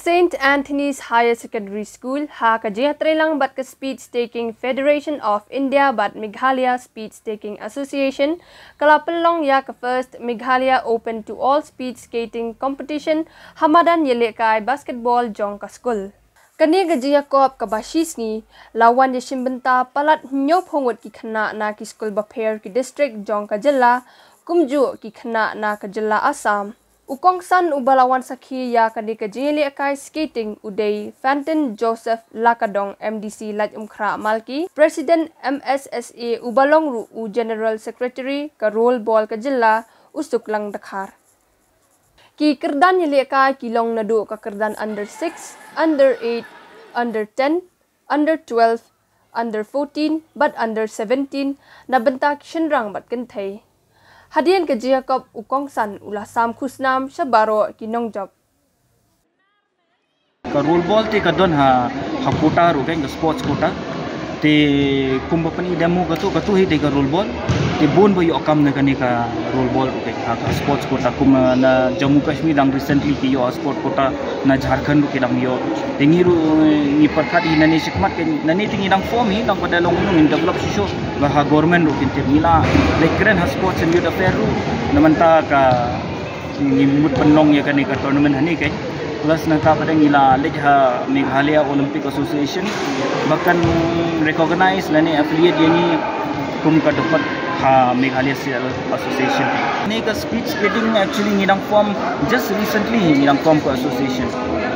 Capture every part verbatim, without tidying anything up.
Saint Anthony's Higher Secondary School, ha ka jingïatreilang bad ka Speed Staking Federation of India bad Meghalaya Speed Staking Association, ka la pynlong ïa ka first Meghalaya Open to All Speed Skating Competition ha madan ïalehkai basketball jong ka skul. Kane ka jingïakop kaba shi sngi la wan ïashim bynta palat hynñiewphew ngut ki khynnah na ki skul bapher ki district jong ka jylla, kumjuh ki khynnah na ka jylla Assam. U kongsan uba la wan sakhi ïa kane ka jingïalehkai skating u dei Fantin Joseph Lakadong, M D C Laitumkhrah Malki, President M S S A, uba long ruh u General Secretary ka Roll Ball ka jylla, u Suklang Dkhar. Ki kyrdan ïalehkai ki long naduh ka kyrdan under six, under eight, under ten, under twelve, under fourteen bad under seventeen, na bynta ki shynrang bad kynthei. Hadien ka jingïakop, u kongsan u la sam khusnam sha baroh ki nongjop. Ka roll ball te ka don ha, ha quota ruh, ka sports quota. Te kumba pyni demo katu, katu hi te ka roll ball. Te bun ba ïoh kam na kane ka roll ball ruh, ha ka sports quota. Kum, eh, na Jammu Kashmir dang recently ki ïoh sports quota, na Jharkhand ruh ki dang ïoh. Te ngi ruh, eh, ngi pyrkhat hi nane shakhmat, ka nane te ngi dang form hi, dang pat da long ngi develop shuh shuh. Ba ha government ruh kin tip, ngi la leit kren ha sports and youth affair ruh. Na mynta ka ngi mut pynlong ïa kane ka tournament hangne, ka. Plus nangta pat ngi la leit ha Meghalaya Olympic Association ba kan recognize lane affiliate ïa ngi kum ka dkhot ha Meghalaya State Association. Kane ka speed skating actually ngi dang form just recently, ngi dang form ka association.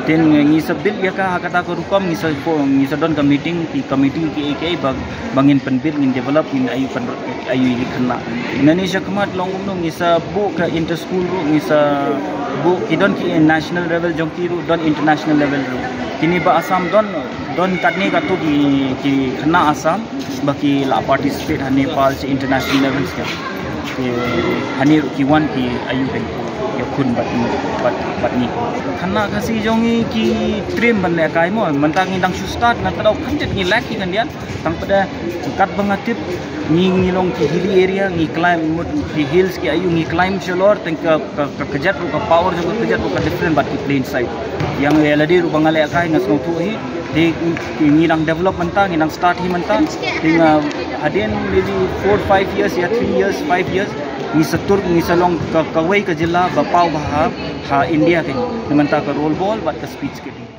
Te ngi sa build ïa ka ha kata ka rukom, ngi sa form, ngi sa don ka meeting, ki committee ki, ki, ba, ba ngin pynbuild, ngin develop, ngin ïoh pyn, ïoh ïa ki khynnah. Nane shakhmat long kumno, ngi sa buh ka inter school ruh, ngi sa buh, ki don ki national level jong ki ruh, don international level ruh. Kine ba Assam don, don katne katto ki, ki khynnah Assam ba ki la participate ha Nepal sha international levels ka. Ki hangne ruh ki wan ki ïoh ka, ïakhun bad, bad, bad ngi. Khynnah Khasi jong ngi ki trim ban lehkai mo, mynta ngi dang shu start, nangta da khyndiat ngi leh ki khyndiat. Tang pat da, katba nga tip, ngi, ngi long ki hilly area, ngi climb mut ki hills ki, ïoh ngi climb shalor, tang ka, ka, ka kjat ruh, ka power jong ka kjat ruh ka different bad ki plain side. Ïa nga lade ruh ba nga lehkai nga sngewthuh hi, te ngi dang develop mynta, ngi dang start hi mynta. Te nga hadien maybe four, five years, ïa three years, five years, ngi sa tur, ngi sa long ka, kawei ka jylla ba paw bha ha, ha India ka. Na mynta ka roll ball bad ka speed skating.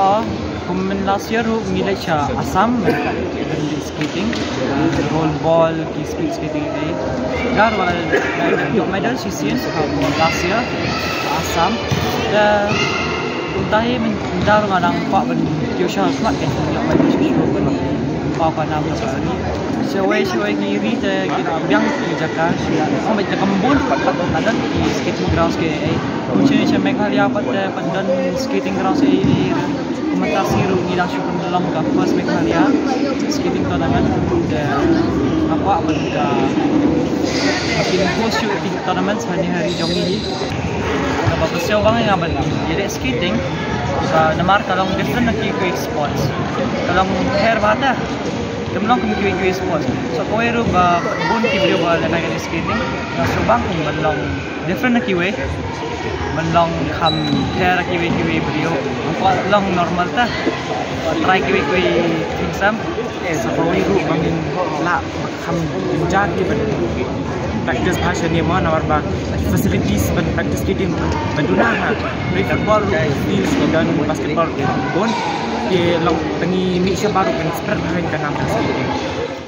Kum last year ruh ngi leit sha Assam, ngi leit skating, roll ball, ki speed skating, eh. Dar wala ïoh medal shisien last year Assam. Da kumta hi mynta ruh nga dang kwah ban ïoh sha khmat, ïoh medal shisien, ban kwah ban ïoh medal. Shawei shawei ki ri te ki biang ki jaka, ki jaka bun pat pat, pat don ki skating grounds ki, eh. Kumne sha Meghalaya pat te pat don skating grounds ki, eh. Kumta shi ruh ngi dang shu pynlong ka first Meghalaya skating tournament. Te nga kwah ban ka, ka kin host shuh ki tournament ha ine ha ri jong ngi. Kaba pynshai bang ïa nga ban ïaleh skating, ka namar ka long different na kiwei kiwei sports. Ka long pher bha te, kam long kum kiwei kiwei sports. So kawei ruh ba bun ki briew ba lehkai ka skating, nga shu bang kum ban long different na kiwei, ban long kham pher na kiwei kiwei briew. Ym kwah long normal te, try kiwei kiwei thing sem. Sa kawei ruh ba ngin lah kham jynjar ki ban practice bha shane mo, namar ba facilities ban practice ki dang bun duna ha. Play football ruh, field ki don, basketball ki don. Ki long, tang ngi mih shabar ruh kan spread bha ka nam ban skating.